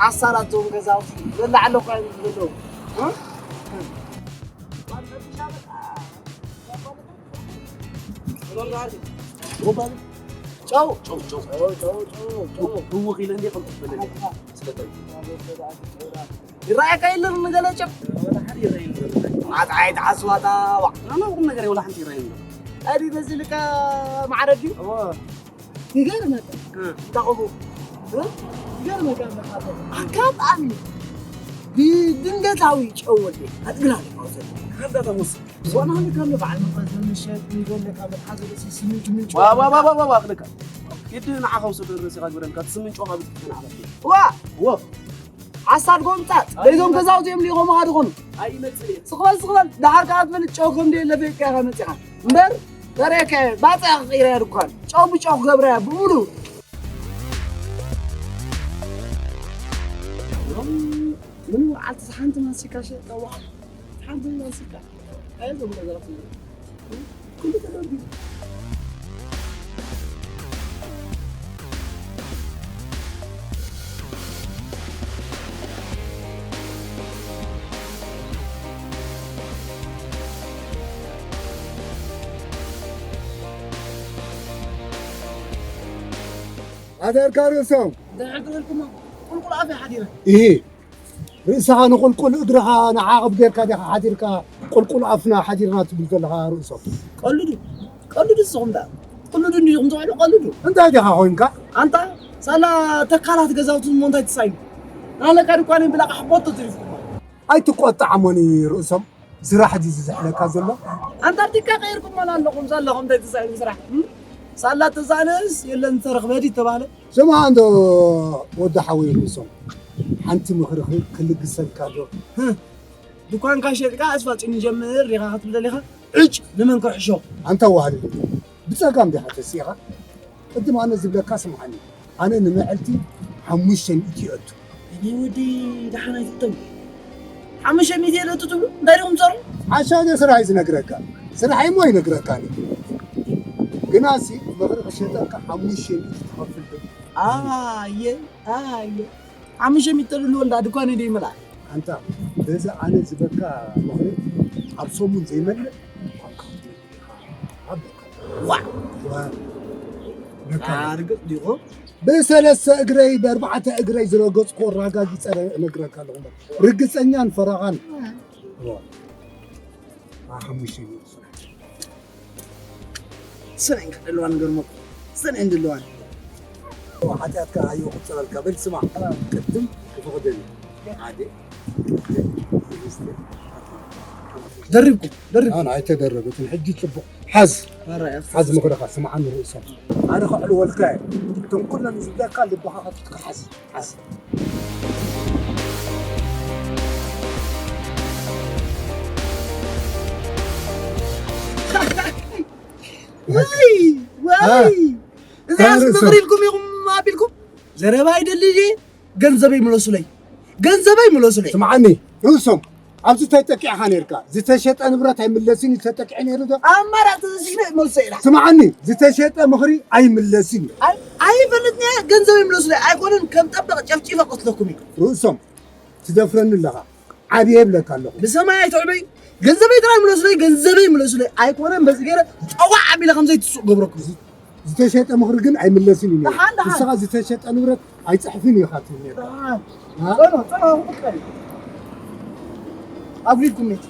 ሓሳራቶም ገዛውቲ በላዕ ኣለኳ እዮም ዝብለዉ። እ? ጨው። ጨው፣ ጨው። ጨው፣ ጨው፣ ጨው፣ ጨው። ህውኽ ኢለ እንዴ ቅልጥፍ በለኒ። ስለጠው። ይረኣየካ የለን ንገለ ጨው። ወላ ሓደ ይረኣየኒ ዘሎ። ኣታ ኣይትሓስባታ፣ ዋ። ኣነ ቁም ነገር ወላ ሓንቲ ይረኣየኒ ዘሎ። ኣዲ በዚ ልካ ማዕረ ድዩ? እዎ። ይገርመካ። እ። ታቆቡ። እ? ይገርመካ መጣ። ኣጋጣሚ ብድንገታዊ ጨው ወዲ ኣጥግና ነው። ኣጋጣሚ ውስጥ። ዞና ንከም በዓል መኸዘን ምሸት ንገለካ መትሓዚ ርእሲ ስምንት ምንጭ። ዋ፣ ዋ፣ ዋ፣ ዋ፣ ዋ፣ ዋ፣ ክልካ። ግድ ንዓኻ ውሰዶ ርእሲኻ ግበረልካ። እቲ ስምንጭ ዋ፣ ብትክክል ንዓኻ። ዋ! ዎ። ሓሳድ ጎምጻጽ። ለይዞም ገዛውቲ እዮም ሊቆም ሃዲ ኾኑ። ኣይመጽእ እየ። ስኽበል፣ ስኽበል። ደሓር ከኣ ትፈልጥ ጨው ከም ደየለ ፈሊጥካ ኢኻ መጺኻ። እምበር፣ ተርእየካ እየ። ባጽዕ ክቕይራ እያ ድኳን። ጨው ብጨው ክገብራ እያ ብምሉእ። ሎሚ፣ ሎሚ መዓልቲ ሓንቲ ማሲካ ሸይጥካ፣ ዋ። ሓንቲ ማሲካ። ኣየ ዘብሎ ዘረፍ። ኩሉ ተደርዲሩ። ኣደርካ ርእሶም። ድሕር ትብልኩሞ ቁልቁል ኣፍ ሓዲረ። እሂ። ርእስኻ ንቁልቁል እግርኻ ንዓ ክብደልካ ዲኻ ሓዲርካ ቁልቁል ኣፍና ሓዲርና ትብል ዘለኻ ርእሶም። ቀልዱ። ቀልዱ ንስኹም ደኣ። ቀልዱ እንዲኹም ትውዕሉ ቀልዱ። እንታይ ዲኻ ኮይንካ? ኣንታ ሳላ ተካላት ገዛውቲ እሞ እንታይ ትሳይኑ? ናለካ ድኳነይ ብላቃሕ ቦቶ ትሪፍኩማ። ኣይትቆጣዓሞኒ ርእሶም። ስራሕ ድዩ ዝዝሕለካ ዘሎ? ኣንታርክቲካ ቀይርኩማ ኣለኹም ዘለኹም እንታይ ትሳይኑ ስራሕ? እም? ሳላ ተዛነስ የለን ተረኽበ ድዩ ተባለ? ስማዕ እንዶ ወዲ ሓወይ ርእሶም። ሓንቲ ምኽሪ ክ-፣ ክልግሰልካ ዶ? ህህ። ድኳንካ ሸጥካ ኣስፋልጢ ንጀምር ዲኻ ክትብል ደሊኻ? ዕጭ! ንመን ክሕሾ? ኣንታ ዋህልል። ብጸጋም ዲኻ ተሲኻ? ቅድም ኣነ ዝብለካ ስምዓኒ። ኣነ ንመዐልቲ ሓሙሽተ ሚእቲ እየቱ። እኔ ወዲ ደሓን ኣይትእተው። ሓሙሽተ ሚእቲ እየቱ ትብሉ? እንታይ ዲኹም ትሰርሑ? ሓሻ ዶ ስራሕ እዩ ዝነግረካ? ስራሕ እሞ ይነግረካ። ግናሲ ምኽሪ ክሸጠልካ ሓሙሽተ ሚእቲ ትኸፍል ዶ? ኣየ፣ ኣየ። ሓሙሽተ ሚእቲ ተልሉ ወልዳ ድኳን እዩ ይመልኣ። ኣንታ፣ በዚ ኣነ ዝበካ ምኽሪ ኣብ ሰሙን ዘይመልእ ዋዕ! ዋዕ! በቃ። ኣርግጥ ዲኹም? ብሰለስተ እግረይ፣ ብኣርባዕተ እግረይ ዝረገጽኩ ኣረጋጊጸ እነግረካ ኣለኹ። ርግጸኛን ፈረቓን። ዋ። ሓሙሽተ እዩ። ስነ እንካ ደለዋ ነገር ሞ። ስነ እንደለዋ። ሓጢኣትካ ኣዮ ቁጸረልካ። በል ስማ። ቅድም ክፈቕደኒ። ሓደ። ደሪብኩም፣ ደሪብኩም። ኣነ ኣይተደረበትን። ሕጂ ጽቡቕ። ሓዝ። ኣረ፣ ሓዝ ምኽርኻ፣ ስምዓኒ ርእሶም። ኣነ ከዕልወልካ እየ። እቶም ኩለን ዝብለካ ልብኻ ከፊትካ ሓዝ። ሓዝ። ወይ፣ ወይ። እ፣ እዚኣስ ርእሶም። ምኽሪ ኢልኩም ኢኹም ኣቢልኩም? ዘረባ ኣይደሊ እየ። ገንዘበይ ምለሱለይ። ገንዘበይ ምለሱለይ። ስምዓኒ፣ ርእሶም። ኣብዚ ተጠቂዕኻ ነርካ። ዝተሸጠ ንብረት ኣይምለስን እዩ ተጠቂዐ ነይሩ ዶ? ኣማራጺ ተዘይሽነ መልሶ ኢላ። ስምዓኒ፣ ዝተሸጠ ምኽሪ ኣይምለስን እዩ። ኣይ-፣ ኣይፈልጥን እየ፣ ገንዘበይ ምለሱለይ። ኣይኮነን ከም ጠበቕ ጨፍጪፈ ቀትለኩም እዩ። ርእሶም፣ ትደፍረኒ ኣለኻ። ዓብየ እብለካ ኣለኹ። ብሰማይ ኣይትዕበይ። ገንዘበይ ጥራይ ምለሱለይ፣ ገንዘበይ ምለሱለይ። ኣይኮነን በዚ ገይረ ጨዋዕ ኣቢለ ከም ዘይትስቕ ገብረኩም። ዝተሸጠ ምኽሪ ግን ኣይምለስን እዩ። ደሓን፣ ደሓን። ንስኻ ዝተሸጠ ንብረት ኣይጽሕፍን ኢኻ ትብል ነርካ። ደሓን። አ? ጸሎ፣ ጸሎ፣ ክጥቀል። ኣጉሊልኩም ነቲ።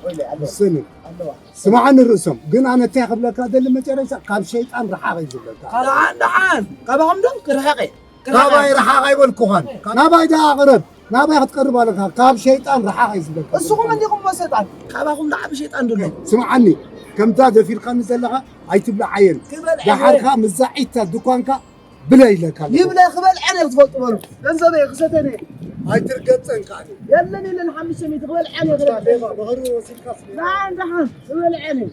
ወይለ፣ ኣለዋ። ወሰኑ። ኣለዋ። ስምዓኒ ርእሶም፣ ግን ኣነ እንታይ ክብለካ ደሊ መጨረሻ ካብ ሸይጣን ረሓቕ እዩ ዝብለካ። ደሓን፣ ደሓን። ካባኹም ዶ ክርሕቕ እየ? ክርሕቕ እየ። ካባይ ረሓቕ ኣይበልኩኻን። ናባይ ደኣ ቅረብ። ናባይ ክትቀርብ ኣለካ። ካብ ሸይጣን ረሓቕ እዩ ዝብለካ። እስኹም እንዲኹም እሞ ሰይጣን። ካባኹም ደኣ ዓቢ ሸይጣን ደሎ። ስምዓኒ፣ ከምታ ደፊርካኒ ዘለኻ ኣይትብልዓየን። ክበልዐ ደሓርካ እየ። ምዛ ዒታ ድኳንካ ብለ ኢለካ ኣለኹ። ይብለ ክበልዐን እየ ክትፈልጡ በሉ። ገንዘበይ ክሰተን እየ። ኣይትርገጸን ከኣ። የለን፣ የለን፣ ሓሙሽተ ሚእቲ ክበልዐን እየ፣ ክበልዐን። ደሓን፣ ደሓን፣ ክበልዐን እየ።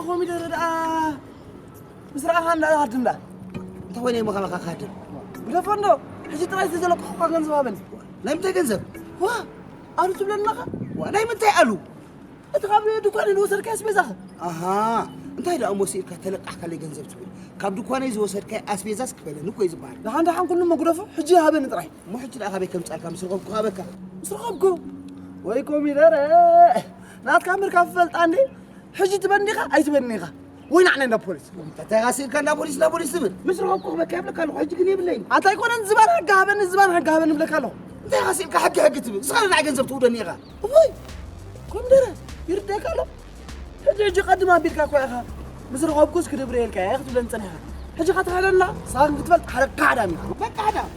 ኮሚደረ ደኣ ምስ ረኣኻ እንዳ ሃድም ደኣ። እንታይ ኮይነ እሞ ካባኻ ክሃድም? ግደፎ እንዶ፣ ሕጂ ጥራይ እቲ ዘለኩኻ ገንዘብ ሃበኒ። ናይ ምንታይ ገንዘብ? ዋ፣ ኣሉ ትብለኒ ኣለኻ? ዋ፣ ናይ ምንታይ ኣሉ? እቲ ካብ ድኳነይ ዝወሰድካዮ ኣስቤዛኸ? ኣሃ፣ እንታይ ደኣ እሞ ስኢልካ ተለቃሕካለይ ገንዘብ ትብል? ካብ ድኳነይ ዝወሰድካዮ ኣስቤዛስ ክፈለኒ እኮ እዩ ዝበሃል። ደሓን ደሓን ኩሉ እሞ ግደፎ፣ ሕጂ ሃበኒ ጥራይ። እሞ ሕጂ ደኣ ካበይ ከምጻልካ ምስ ረኸብኩ ሃበካ። ምስ ረኸብኩ? ወይ ኮሚደረ፣ ናትካ ምርካብ ይፈልጣ እንዴ? ሕጂ ትበኒ ዲኻ ኣይትበኒ ኢኻ? ወይ ንዓና እንዳ ፖሊስ? እንታይ ኢኻ ስኢልካ እንዳ ፖሊስ፣ እንዳ ፖሊስ ትብል? ምስ ረኸብኩ ክበካ ይብለካ ኣለኹ፣ ሕጂ ግን የብለይን። ኣታ ኣይኮነን ዝባን ሕጊ ሃበኒ፣ ዝባን ሕጊ ሃበኒ እብለካ ኣለኹ። እንታይ ኢኻ ስኢልካ ሕጊ ሕጊ ትብል? ንስኻ ንዓይ ገንዘብ ትውደኒ ኢኻ። እዋይ፣ ኮሚደረ፣ ይርደካ ኣሎ። ሕጂ፣ ሕጂ ቀድም ኣቢልካ እኮ ኢኻ። ምስ ረኸብኩስ ክድብርየልካ እየ ክትብለኒ ጸኒሕካ። ሕጂ ኸ ትኽሕደልና? ንስኻ ግን ክትፈልጥ ሓደ ካሕዳም ኢኻ። በቃ ሓዳም።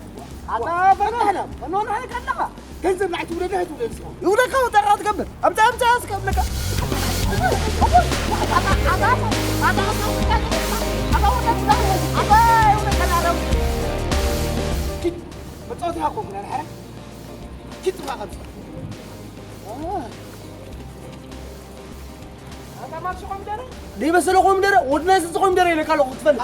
ኣታ በቃ ሓዳም። ፈኖ ንዓይ ከለኻ። ገንዘብ ንዓይ ትውደድ ኣይትውደድ ንስኻ? ይውደካ ወጠራ ትገብር። ኣምጻ፣ ኣምጻ እስከ እብለካ። ኪድ፣ መጻወቲ ሃኮ ግን ኣልሓረ። ኪድ፣ ጥፋ ካብዚ። ደይበሰለ ኮሚደረ፣ ወዲ ናይ ስልሲ ኮሚደረ ኢለካ ኣለኹ ክትፈልጥ።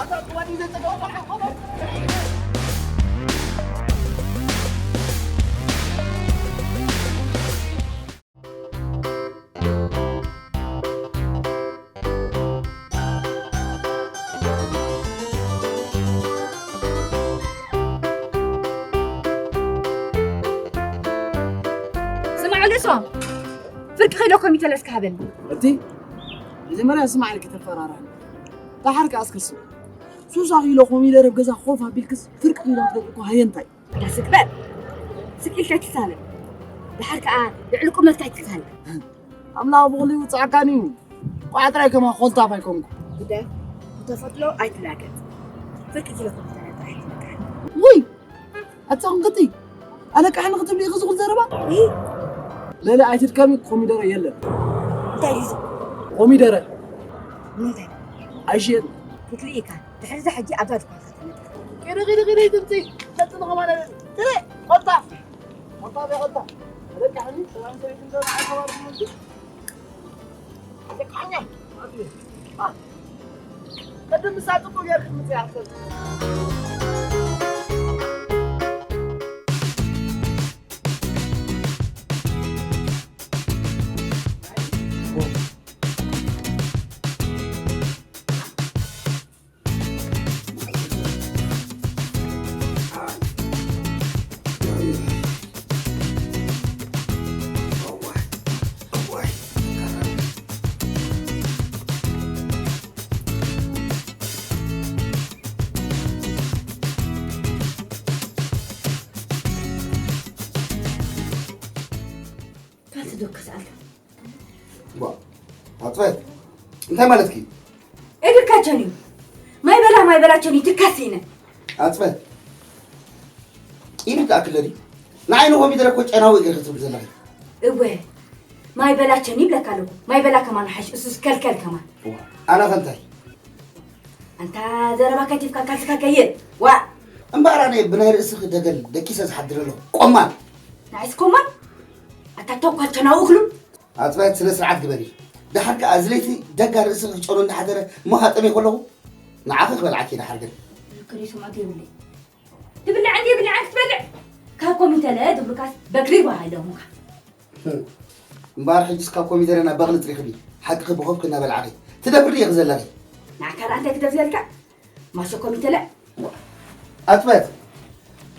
ስማዕ ልሶ፣ ፍርቂ ኪሎ ኮሚተለ እስከ ሃበኒ። እቲ መጀመርያ ስማዕ ኢልኪ ተፈራራኒ። ደሓር ከኣ እስከ ስምዒ። ሱሳ ኪሎ ኮሚደረ ኣብ ገዛ ኮፍ ኣቢልክስ ፍርቂ ኪሎ ክትገዝእ እኮ ሃየንታይ። ዳ ስቅ በል። ስቅ ኢልካ ኣይትሳለጥ። ደሓር ከኣ ልዕሊ ቁመትካ ኣይትሳለጥ። ኣምላኽ ብኹሉ ይውጽኣካን እዩ። ቋዕ ጥራይ ከማ ኮልታፍ ኣይኮንኩ። ግደ፣ ብተፈጥሮ ኣይትላገጽ። ፍርቂ ኪሎ ኮሚደረ ጥራይ ኣይትነቅሕ። ውይ! ኣታ ክንክቲ! ኣለቃሕኒ ክትብሊ ኢኺ ዝኹል ዘረባ? እይ! ለለ ኣይትድከሚ፣ ኮሚደረ የለን። እንታይ እዩ እዚ? ኮሚደረ። ንምንታይ? ኣይሽየጥን። ክትርኢ ኢኻ። ድሕሪ እዚ ሕጂ ኣብዛ ድኳንካ ተመልከት። ቂሪ፣ ቂሪ፣ ቂሪ፣ ትምፂ። ሸጥኒ ከማን ኣለኒ። ትረ፣ ቆልጣፍ። ቆልጣፍ፣ ቆልጣፍ። ኣለቃሕኒ፣ ሰላም ሰለይትን ዘረባ ሓባር ትምፂ። ቅድም ምሳ ጽቡቅ ጌርክ ምጽእ ኣሕሰብ። ካልሲ ዶ ከስኣልካ? ዋ፣ ኣጽበት፣ እንታይ ማለትኪ? እግርካ ቸንዩ። ማይ በላ፣ ማይ በላ ቸንዩ፣ ትካስ ኢነ። ኣጽበት፣ ኢሉ ደኣ ክለዲ። ንዓይ ንኮሚደረ እኮ ጨናዊ እግሪ ክትብል ዘለኺ። እወ፣ ማይ በላ ቸንዩ ይብለካ ኣለኹ። ማይ በላ ከማን ሓሽ፣ እሱስ ከልከል ከማን። ዋ፣ ኣነ ከ እንታይ? ኣንታ ዘረባ ከቲፍካ ካልስካ ከይድ። ዋ! እምበኣር ኣነ ብናይ ርእስኺ ደገል ደቂሰ ዝሓድር ኣለኹ። ቆማል! ንዓይስ ቆማል? ኣታ ተኳል ቸናዊ እኽሉ። ኣጽባያት ስነ ስርዓት ግበሪ። ደሓር ከኣ እዚ ለይቲ ደጋ ርእስኺ ክጨኑ እንዳሓደረ እሞ ካጠመየ ከለኹ ንዓኺ ክበልዓኪ ደሓር ግን። ክሪሶም ኣገይሩለይ። ትብላዕ እንዲ ብላዕ ክትበልዕ። ካብ ኮሚተለ ድብርካስ በግሪ ባሃለሙካ። እምበኣር ሕጂስ ካብ ኮሚደረ ናብ በቕሊ ጽሪኽኒ። ሓቅኺ ብኸፍኪ እናበልዓኺ። ትደፍሪ ኢኺ ዘለኺ። ንዓካ ደኣ እንታይ ክደፍረልካ? ማሾ ኮሚተለ? ኣጥበት።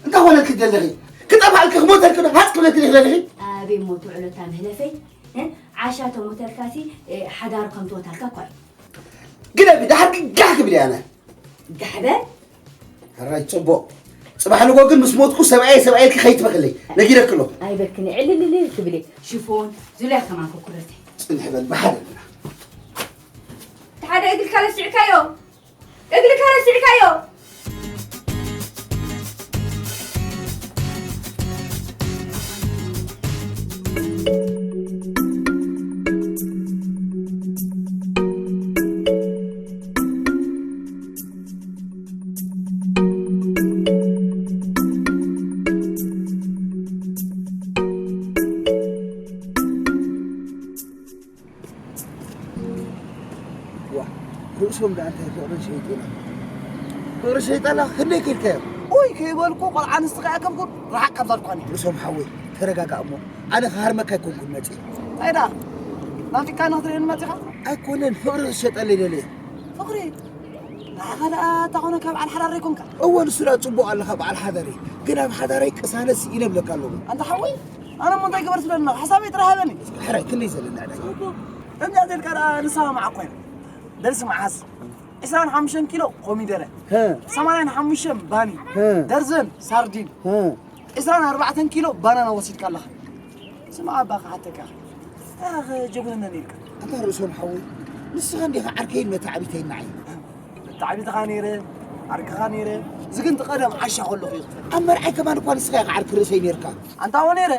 እንታይ ኾነልኪ ዘለኺ? ክጠፍኣልኪ ክሞተልኪ ዶ ሃጽ ክብለኪ ዲኺ ዘለኺ? ኣበይ ሞት ውዕሎታ ምህለፈይ? እ? ዓሻ ተሞተልካሲ፣ እ፣ ሓዳር ከም ትወታልካ እኳ እዩ። ግደፊ፣ ደሓር ግጋሕ ክብል እየ ኣነ። ጋሕ በል። ሕራይ ጽቡቕ። ጽባሕ ንጎ ግን ምስ ሞትኩ ሰብኣየ ሰብኣየ ኢልኪ ከይትበክለይ። ነጊረኪ ኣለኹ። ኣይበክኒ፣ ዕልልልል ትብል እየ። ሽፎን፣ ዙልያ ከማን ኮኩረተይ። ጽንሒ በል፣ ብሓደ ኣለና። እቲ ሓደ እግርካ ረሲዕካዮ። እግርካ ረሲዕካዮ። ዋ፣ ርእሶም ደኣ እንታይ ፍቕሪ ሸይጡ ኢና። ፍቕሪ ሸይጣና ክንደይ ከይድካዮ? ኡይ ከይበልኩ ቆልዓ ኣንስቲ ከይኣከብኩ ርሓቕ ካብዛ ድኳን እዩ። ርእሶም ሓወይ ተረጋጋእ እሞ ኣነ ክሃርመካ ኣይኮንኩን መጺእ። እንታይ ደኣ ናፊቃ ንክትርእየኒ መጺኻ? ኣይኮነን ፍቕሪ ክሸጠለይ ደልየ። ፍቕሪ ንዓኻ ደኣ እታ ኾነ ካብ በዓል ሓዳር ኣይኮንካ? እወ ንሱ ደኣ ጽቡቕ ኣለኻ በዓል ሓዳረይ ግን ኣብ ሓዳረይ ቅሳነት ስኢነ እብለካ ኣለኹ። ኣንታ ሓወይ ኣነ እሞ እንታይ ግበር ትብለኒ ኣለኻ? ሓሳበይ ጥራይ ሃበኒ። ሕራይ ክንደይ ዘለና ዕዳጋ? ከምዚኣ ተልካ ደኣ ንሰማማዕ እኮ ኢና። በል ስማዕ ሓዝ። ዕስራን ሓሙሽተን ኪሎ ኮሚደረ፣ ሀ። ሰማንያን ሓሙሽተን ባኒ፣ ሀ። ደርዘን ሳርዲን፣ ሀ። ዕስራን ኣርባዕተን ኪሎ ባናና ወሲድካ ኣለኻ። ስማዕ ኣባ ክሓተካ። ኣኸ ጀጉነና ነይርካ። ኣታ ርእሶም ሓወይ፣ ንስኻ እንዲኻ ዓርከይን መተዓቢተይን ንዓይ። መተዓቢትኻ ነይረ፣ ዓርክኻ ነይረ፣ እዚ ግን እቲ ቀደም ዓሻ ከለኹ እዩ ክፈልጥ። ኣብ መርዓይ ከማን እኳ ንስኻ ኢኻ ዓርኪ ርእሰይ ነይርካ። ኣንታ እወ ነይረ።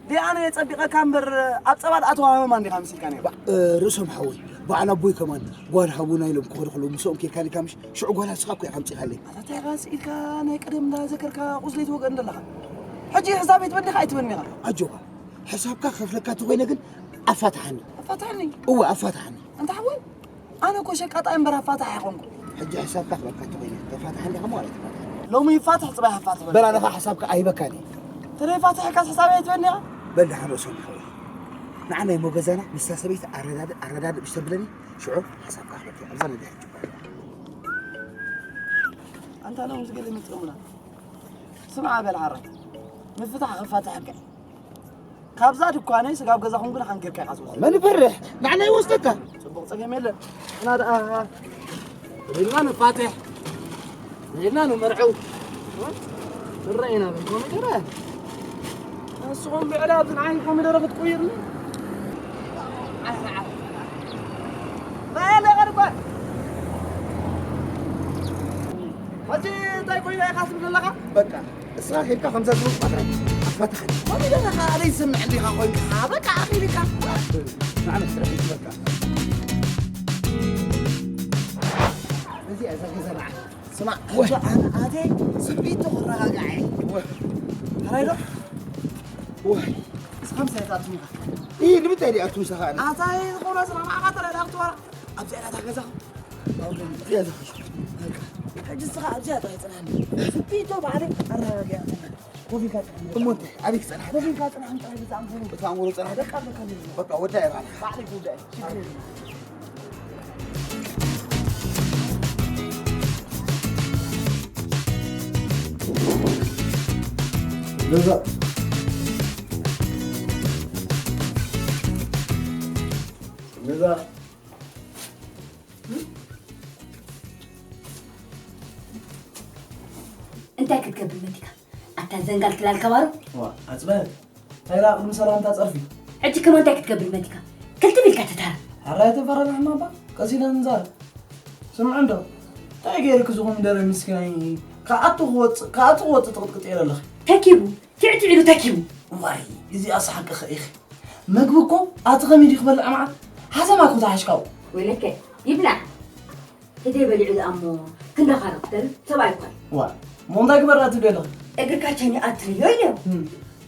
ደይ ኣነ የጸቢቐካ እምበር ኣብ ጸባ ድኣተዋ ሃመማ እንዲኻ መሲልካ ነይሩ። እ፣ ርእሶም ሓወይ፣ በዓል ኣቦይ ከማን ጓል ሃቡና ኢሎም ክኸዱ ከለዉ ምስኦም ኬድካ ኔርካ ምሽ? ሽዑ ጓል ንስኻ እኮ ኢኻ ኣምጺኻለይ። ኣታ እንታይ ኢኻ ስኢልካ ናይ ቀደም እንዳዘከርካ ቁስለይ ትወግእ እንደለኻ? ሕጂ ሕሳብ ኣይትበኒ ኢኻ ኣይትበኒ ኢኻ? ኣጆኻ፣ ሕሳብካ ክኸፍለካ ተኾይነ ግን ኣፋትሓኒ። ኣፋትሓኒ? እወ፣ ኣፋትሓኒ። ኣንታ ሓወይ፣ ኣነ እኮ ሸቃጣይ እምበር ኣፋታሕ ኣይኮንኩ። ሕጂ ሕሳብካ ክበካ ተኾይነ ተፋትሓኒ ኢኻ ማለት እዩ። ሎሚ ይፋትሕ ጽባሕ ይፋትሕ በል። በል ኣነ ኸኣ ሕሳብካ ኣይበካን እየ። ተደይ ፋትሕ ኢልካስ ሕሳብ ኣይትበኒ ኢኻ? በል ደሓን ርእሶም ይኸውን። ንዓ ናይ እሞ ገዛና ምስታ ሰበይቲ ኣረዳድእ ኣረዳድእ ብሽ ተብለኒ ሽዑ ሕሳብካ ክበካ ኣብዛ ነገር ሕጂ እኳ። ኣንታ ሎሚ ዝገለ ይመጽኦምና። ስምዓ በል ዓራይ። ምፍታሕ ክፋትሐካ እየ። ካብዛ ድኳነይ ስጋብ ገዛኹም ግን ሓንጊርካ ኢኻ ትወስድ። መን ይፈርሕ? ንዓና ይወስደካ። ጽቡቕ ጸገም የለን። እና ደኣ ንሕና ንፋትሕ፣ ንሕና ንመርዕው። ንረአና በል ኮሚደረ። ንስኹም ብዕዳ ኣብዚ ንዓይ ኮሚደረ ክትቁይርኒ? ናየ ለቐር እኳ። ሕጂ እንታይ ኮይና ኢኻ ትብል ዘለኻ? በቃ። እስኻ ኬድካ ከምዛ ዝብል ቋጥራ ኣፋታሕኒ። ኮሚደረ ኸኣ ዘይሰምዕ እንዲኻ ኮይንካ፣ በቃ ኣኺልካ። ንዓመት ስራሕ ይግበርካ። እዚኣ እዛ ገዛ ንዓ። ስማዕ፣ ወይ። ሕጂ ኣነ ኣትየ ስምዒቱ ክረጋጋዕ እየ። ወይ። ሕራይ ዶ? ወይ። እስኻ ምሳይ ትኣቱ ኢኻ። ኢ፣ ንምንታይ ድኣ ኣቱ ምሳኻ ኣነ? ኣታይ ዝኾነ ስራሕ ንዓኻ ተረዳእኩ ትበላ። ኣብዚኣ እታ ገዛ እዚኣ እዛ ኸይድ። በቃ። ሕጂ እስኻ ኣብዚኣ ጥራይ ጽናኒ። ስምዒቱ ባዕለይ ኣረጋግያ። ኮፍ ኢልካ ጽናሕ። እሞ እንታይ? ኣበይ ክጸንሕ? ኮፍ ኢልካ ጽናሕ፣ ጥራይ ብዛዕባ ኣንጎሎ። እቲ ኣንጎሎ ጽናሕ? በቃ፣ በቃ፣ በቃ። በቃ፣ ወዳኢ ባዕልኻ። ባዕለይ ክውዳእ። ሽግር የለን። ገዛ። ገዛ። እንታይ ክትገብር መቲካ? ኣታ ዘንጋል ክላል ከባሩ። ዋ፣ ኣጽበ። እንታይ ደኣ ቅድሚ ሰላምታ ጸርፊ? ሕጂ ከማን እንታይ ክትገብር መቲካ? ክልተ ኢልካ ተታራ። ሕራይ ተፈራርሕና እባ፣ ቀስ ኢለ ንዛረብ። ስምዒ እንዶ፣ እንታይ ገይርኪ እዚ ኮሚደረ ምስኪናይ? ክኣቱ ክወጽእ፣ ክኣቱ ክወጽእ ትቕጥቅጥ ኣለኺ። ተኪቡ፣ ትዕትዕ ኢሉ ተኪቡ። ዋይ፣ እዚኣስ ሓቅኺ ኢኺ። መግቢ እኮ ኣቲ ከመይ ድዩ ክበልዕ መዓት? ሓሰማ እኮ ተሓሽካው። ወይለከ፣ ይብላዕ። ተዘይ በሊዑ ደኣ እሞ ክንዳኻረብ ትደሊ ሰብኣይ እኳ እዩ። ዋ፣ እሞ እንታይ ግበር ደኣ ትብሊ ኣለኺ? እግርካ ቸኒ ኣትርዮ ኢለዮ። እም።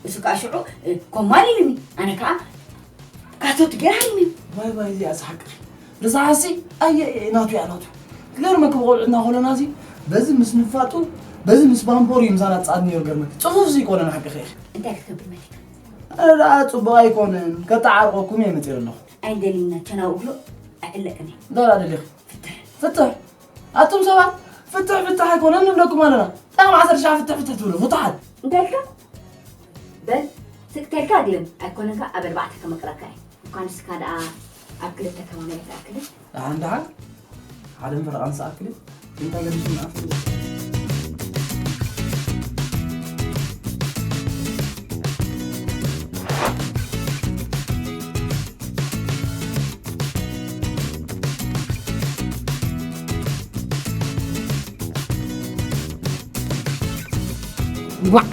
እሱ ከኣ ሽዑ፣ እ፣ ኮማል ኢሉኒ። ኣነ ከኣ ካቶት ገይራ ሃሪመ። ዋይ፣ ዋይ፣ እዚኣስ ሓቅኺ። ርሳሓሲ፣ ኣየ፣ ኣየ፣ ናቱ እያ፣ ናቱ። ክገርመኪ ብቆልዑትና ከለና እዚ፣ በዚ ምስ ንፋጡ፣ በዚ ምስ ባምፖር እዩ ምሳና ጻድ ነይሩ ገርመኪ። ጽፉፍ ዘይኮነን ሓቅኺ ኢኺ። እንታይ ክትገብር መሊካ? ኣነ ደኣ ጽቡቕ ኣይኮነን፣ ከተዓርቐኩም እየ መጺኤ ኣለኹ። ኣይደልይና፣ ቸናው እግሎ ኣይዕለቅን እየ። እንታይ ደኣ ደሊኺ? ፍትሕ። ፍትሕ? ኣቱም ሰባት፣ ፍትሕ ፍትሕ ኣይኮነን ንብለኩም ኣለና። ጣዕሚ ዓሰርተ ሸዓ ፍትሕ ፍትሕ ትብሉ፣ ፍቱሓት። እንታይ ኢልካ? በል፣ ስቅ ተልካ ኣግልም፣ ኣይኮነን ከኣ ኣብ ኣርባዕተ ከመቅረካ እየ። እኳ ንስካ ደኣ ኣብ ክልተ ከማን ኣይትኣክልን። ደሓን ደሓን፣ ሓደ ፈረቓ ምስ ኣክልን፣ እንታይ ገዲሱ ንኣፍ ዋዕ!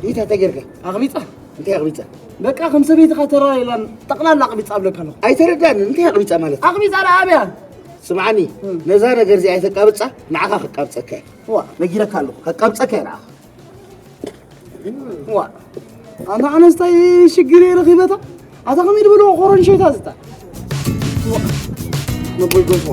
ኢታ ተገርገ? ኣቕቢጻ። እንታይ ኣቕቢጻ? በቃ ከም ሰበይትኻ ተራ ኢላን ጠቕላላ ኣቕቢጻ ኣብለካ ኣለኹ። ኣይተረዳንን። እንታይ ኣቕቢጻ ማለት? ኣቕቢጻ ደኣ ኣብያ። ስምዓኒ፣ እም። ነዛ ነገር እዚኣ ኣይተቃብጻ፣ ንዓኻ ከቃብጸካ እየ። ዋ፣ ነጊረካ ኣለኹ፣ ከቃብጸካ እየ ንዓኻ። ዋ፣ ኣንታ ኣነስ እንታይ ሽግር እየ ረኺበታ? ኣታ ከመይ ዝበለ ኮረንሸይታ ዝታ? ዋ፣ ነቦይ ጎፎ።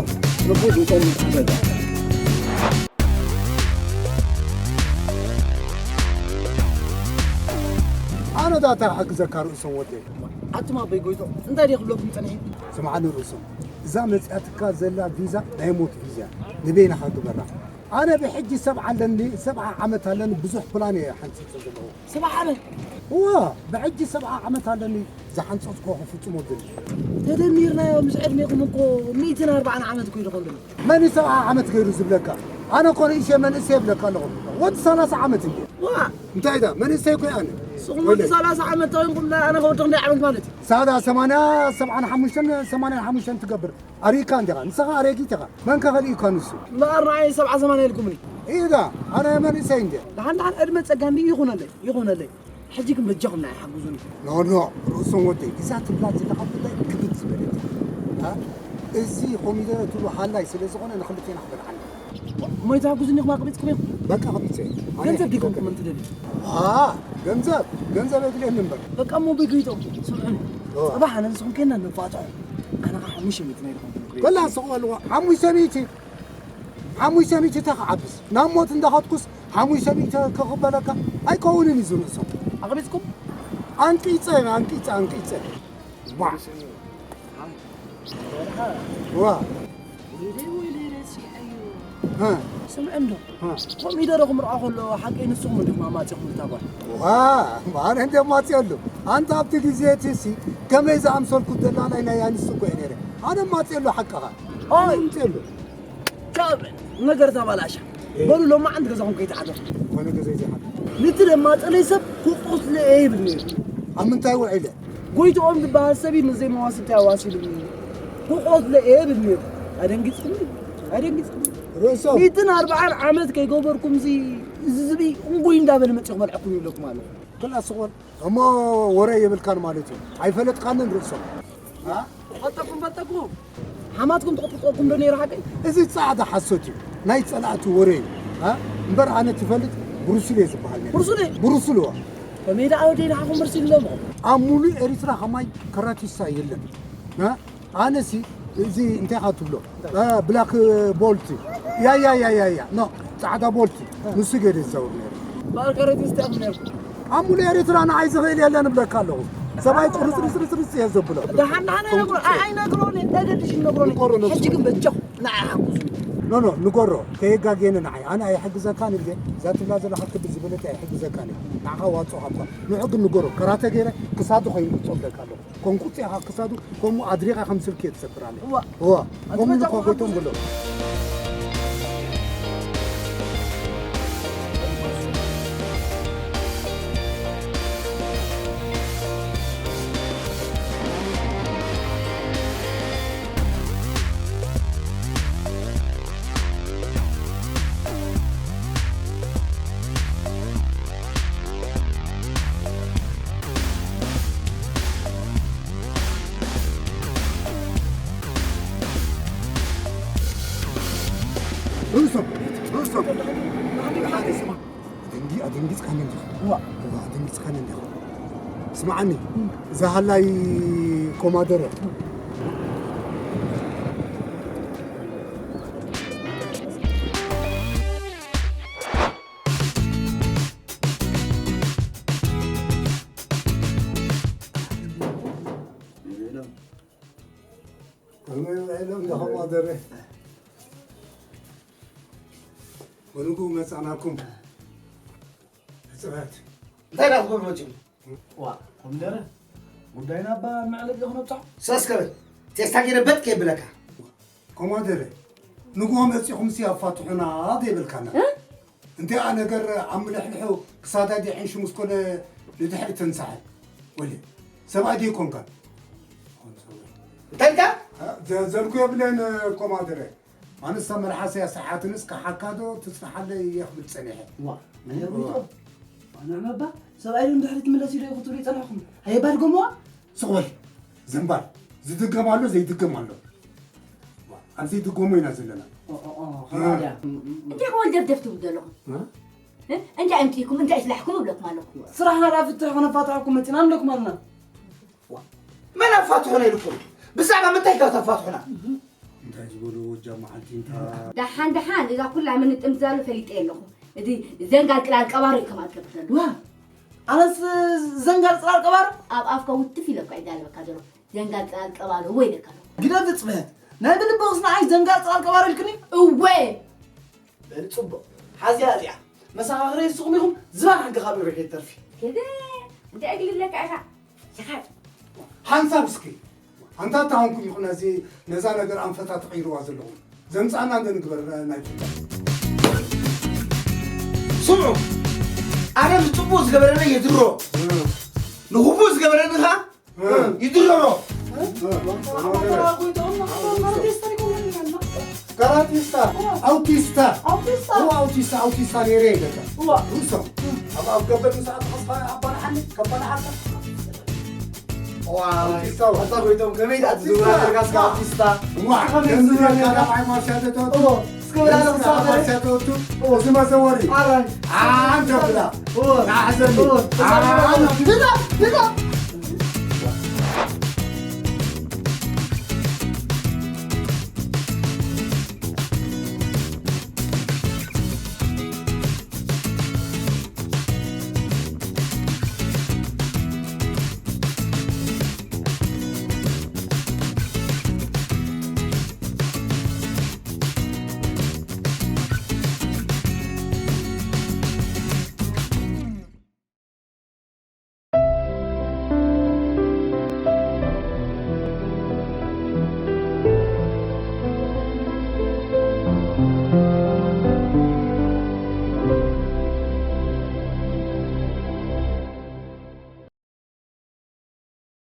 ኣነ ዳታ ክሕግዘካ ርእሶም ወደይ። ኣቱም ኣቦይ ጎይቶ፣ እንታይ ድየ ክብለኩም ጸኒሐ? ስምዓኒ ርእሶም፣ እዛ መጺኣትካ ዘላ ቪዛ ናይ ሞት ቪዛ እያ። ንበይንኻ ግበራ። ኣነ ብሕጂ ሰብዓ ኣለኒ፣ ሰብዓ ዓመት ኣለኒ፣ ብዙሕ ፕላን እየ ሓንጺጸ ዘለኹ። ሰብዓ ዓመት? እዋ፣ ብሕጂ ሰብዓ ዓመት ኣለኒ፣ ዝሓንጸጽኩ ክፍጽሞ ዝደሊ። ተደሚርናዮ ምስ ዕድሜኹም እኮ ሚእትን ኣርባዓን ዓመት እኮ ይኸውን ዘሎ። መን እዩ ሰብዓ ዓመት ገይሩ ዝብለካ? ኣነ እኮ ንእሽተይ መንእሰይ ይብለካ ኣለኹ። ወዲ ሰላሳ ዓመት እንዴ? ዋ! እንታይ ዳ? መንእሰይ እኮ እየ ኣነ። ንስኹም ወዲ ሰላሳ ዓመት ተኾይንኩም፣ ኣነ ከ ወዲ ክንደይ ዓመት ማለት እዩ? ሳዳ ሰማንያ፣ ሰብዓን ሓሙሽተን፣ ሰማንያን ሓሙሽተን ትገብር። ኣሪካ እንዲኻ። ንስኻ ኣረጊት ኢኻ። መን ከ ከሊኡካ ንሱ? እምበኣር ንዓይ ሰብዓ ሰማንያ ኢልኩምኒ። እዩ ዳ? ኣነ መንእሰይ እንዴ? ደሓን ደሓን ዕድመ ጸጋ እንዲ ይኹነለይ፣ ይኹነለይ። ሕጂ ግን በጃኹም ንዓይ ሓግዙኒ። ኖ፣ ኖ፣ ርእሶም ወደይ፣ እዛ ትብላ ዘለኻ ጉዳይ ክብድ ዝበለት እያ። እ? እዚ ኮሚደረ ትብሎ ሃላይ ስለ ዝኾነ ንኽልቴና ክበልዓና። እሞ ኣይትሓግዙኒ ኢኹም ኣቕቢጽኩም ኢኹም? በቃ ኣቕቢጸ። ኣነ ገንዘብ ዲኹም ክመን ትደልዩ? ዋ፣ ገንዘብ፣ ገንዘብ የድልየኒ እምበር። በቃ እሞ በጊቶ፣ ስምዑኒ። ኦ። ጽባሕ ኣነ ንስኹም ኬንና ንፋትሖ። ኣነ ኸዓ ሓሙሽተ ሚእቲ ናይ ድኹም ክብል። በላ ስቕ በልዋ፣ ሓሙሽተ ሚእቲ። ሓሙሽተ ሚእቲ ተኽዓብስ። ናብ ሞት እንዳኸድኩስ ሓሙሽተ ሚእቲ ክቕበለካ ኣይከውንን እዩ ዝርእሶም። ኣቕቢጽኩም? ኣንቂጸ፣ ኣንቂጸ፣ ኣንቂጸ። ዋ። ዋ። ወይለይ፣ ወይለይ፣ ረሲዐዮ። ሃ። ስምዕ እንዶ። ሃ። ኮሚደረ ክምርዖ ከሎ ሓቀይ ንስኹም እንዲኹም ኣማጺኹም እታ ጓል። ዋ፣ ኣነ እንደ ኣማጺኣሉ። ኣንታ ኣብቲ ግዜ እቲ ሲ ከመይ ዝኣምሰልኩ ደላላይ ናይ ኣንስቲ እኮ እየ ነይረ። ኣነ ኣማጺኣሉ ሓቅኻ። ኦይ። ኣማጺኣሉ። ካብ ነገር ተባላሻ። እ። በሉ ሎማዓንቲ ገዛኹም ከይትሓድሩ። ኮነ ገዛ ይዘሓል። ነቲ ለማጸለይ ሰብ ክቆስለ እየ ይብል ነይሩ። ኣብ ምንታይ ውዒለ? ጎይትኦም ዝበሃል ሰብ እዩ ንዘይ መዋስብቲ ኣዋሲሉኒ። ክቆስለ እየ ይብል ነይሩ። ኣደንጊጽኩም? ኣደንጊጽኩም? ርእሶም። ሚእትን ኣርባዓን ዓመት ከይገበርኩምሲ፣ እዚ ዝብኢ እንጉይ እንዳበለ መጺኹም በልዐኩም ይብለኩም ኣለኹ። ክላ ስቕ በል። እሞ ወረ የብልካን ማለት እዩ። ኣይፈለጥካንን ርእሶም። አ? ፈጠኩም፣ ፈጠኩም። ሓማትኩም ትቕጥቅጠኩም ዶ ነይሩ ሓቀይ? እዚ ጻዕዳ ሓሶት እዩ። ናይ ጸላእቲ ወረ እዩ። አ? እምበር ኣነ ትፈልጥ ብሩስሊ እየ ዝበሃል ነይረ። ብሩስሊ? ብሩስሊ እዋ። ከመይ ደኣ ወደይ ደሓኹም ብሩስሊ ኣለኹም? ኣብ ሙሉእ ኤሪትራ ከማይ ከራቲሳ የለን። አ? ኣነሲ እዚ እንታይ ኢኻ ትብሎ? አ፣ ብላክ ቦልት። ያ፣ ያ፣ ያ፣ ያ፣ ያ። ኖ፣ ጻዕዳ ቦልት። ንሱ ገይረ ዝዛውር ነይሩ። በኣል ከረቲስታ ኢኹም ነይርኩም። ኣብ ሙሉእ ኤርትራ ንዓይ ዝኽእል የለን እብለካ ኣለኹ። ሰብኣይ ቁርጽ፣ ርጽ፣ ርጽ፣ ርጽ እየ ዘብሎ። ደሓን፣ ደሓን ኣይነግሮ-፣ ኣይ-፣ ኣይነግሮን እየ። ተገዲሽ ይነግሮን እየ። ንገሮ፣ ንገሮ። ሕጂ ግን በጃኹም ንዓይ ሓግዙ። ኖ፣ ኖ፣ ንገሮ። ከየጋግየኒ ንዓይ። ኣነ ኣይሕግዘካን እየ። እዛ ትብላ ዘለኻ ክብል ዝበለት ኣይሕግዘካን እየ። ንዓኻ ዋጽኦ ካብካ። ንዑ ግን ንገሮ። ከራተ ገይረ ክሳዱ ከይንቁጾ እብለካ ኣለኹ። ኮንኩ ጽኻ ክሳዱ ከምኡ ኣድሪኻ ከም ስልኪ እየ ትሰብር ኣለኻ። እዋ። እዋ። ኣቲ ከምኡ መጃ እኮ ጎይቶም ብሎ። ርእሶም፣ ርእሶም። ኣደንጊ-፣ ኣደንጊጽካኒ እንዲኻ። እዋ። እዋ፣ ኣደንጊጽካኒ እንዲኻ። ስምዓኒ፣ እዛ ሃላይ ኮማደረ። ከመይ ውዒሎም ዶ ኮማደረ? ብንጉ መጻናኩም። ሕጽረት። እንታይ ዳ ትገብሩ መጺኹም? ዋ፣ ኮሚደረ፣ ጉዳይና እባ መዕለቢ ኢኹም ኣብጻሑ። ሰስ ከብል፣ ቴስታ ገይረ በጥ ከይብለካ። ኮማደረ፣ ንግሆ መጺኹምሲ ኣፋትሑና ዘይብልካና። እ? እንቲኣ ነገር ኣብ ምልሕልሑ ክሳዳ ዲሕን ሽሙስ ኮነ ንድሕሪ ተንሳሐ። ወለ፣ ሰብኣይ ዲኮንካ? እንታይ ኢልካ? እ፣ ዘ-፣ ዘልኩ የብለን ኮማደረ። ኣነሳ መልሓሰይ ኣስሓትንስ ክሓካ ዶ ትጽንሓለይ እየ ክብል ጸኒሐ። ዋ፣ ኣነ ርኢቶ። ኣነ ዕመባ፣ ሰብኣይ ዶ ንድሕሪት ይምለስ ኢሉ ክትብሉ ይጸናሕኩም? ኣየባድገምዋ? ስቕ በል። ዘንባል። ዝድገም ኣሎ፣ ዘይድገም ኣሎ። ዋ፣ ኣብ ዘይድገሞ ኢና ዘለና። ኦ፣ ኦ፣ ኦ፣ እ። ከማድያ። እንታይ ከወል ደፍደፍ ትብሉ ዘለኹም? እ? እ? እንታይ ኣምጺእኩም፣ እንታይ ስላሕኩም እብለኩም ኣለኹ። ስራሕና ደኣ ፍትሕ ከነፋትሐኩም መጺና ንብለኩም ኣለና። ዋ፣ መን ኣፋትሑና ኢልኩም? ብዛዕባ ምንታይ ኢልካ ተፋትሑና? እንታይ ዝበሉ ወጃ መዓልቲ እንታ ደሓን ደሓን እዛ ኩላ ምንጥምዛሉ ፈሊጠ ኣለኹ። እቲ ዘንጋል ቅላል ቀባሪ እዩ ከማት ከብተሉ። ዋ ኣነስ ዘንጋል ጽላል ቀባር ኣብ ኣፍካ ውትፍ ኢለካ ይዳለበካ ዘሎ ዘንጋል ቅላል ቀባሪ ወይ ደካ ግዳ ትጽበያት ናይ ብልብኽስ ንዓይ ዘንጋል ጽላል ቀባር ኢልክኒ እወ በል ጽቡቕ ሓዚያ እዚኣ መሳኻኽረ ስኹም ኢኹም ዝባን ሓንካ ካብ ኢብሪሕ ተርፊ ከደ እንታይ እግልለካ ኢኻ ሸኻት ሓንሳብ እስኪ ኣንታ እታኾንኩም ይኹን ነዚ ነዛ ነገር ኣንፈታ ተቐይርዋ ዘለኹም ዘምፃና እንደ ንግበር ናይ ፍልጠት ስምዑ ኣነ ንፅቡቅ ዝገበረና የድሮ ንክፉእ ዝገበረኒ ከዓ ይድረሮ ካራቲስታ ኣውቲስታ ኣውቲስታ ኣውቲስታ ነይረ ይደካ ርእሶም ኣብ ኣብ ገበል ምሳት ሓስኻ ኣባልዓኒ ከባልዓካ ኣውቲስታ ኣታ ኮይቶም ከመይ ደኣ ትዝውራ ነርካ ስጋ ኣውቲስታ እዋ ከምዚ ካራ ዓይ ማርሻ ተተወቱ እስከ ብላ ለምሳሌ ማርሻ ተወቱ እዚ መዘወሪ ኣራይ ኣንተ ብላ ናሕዘኒ ብላ ብላ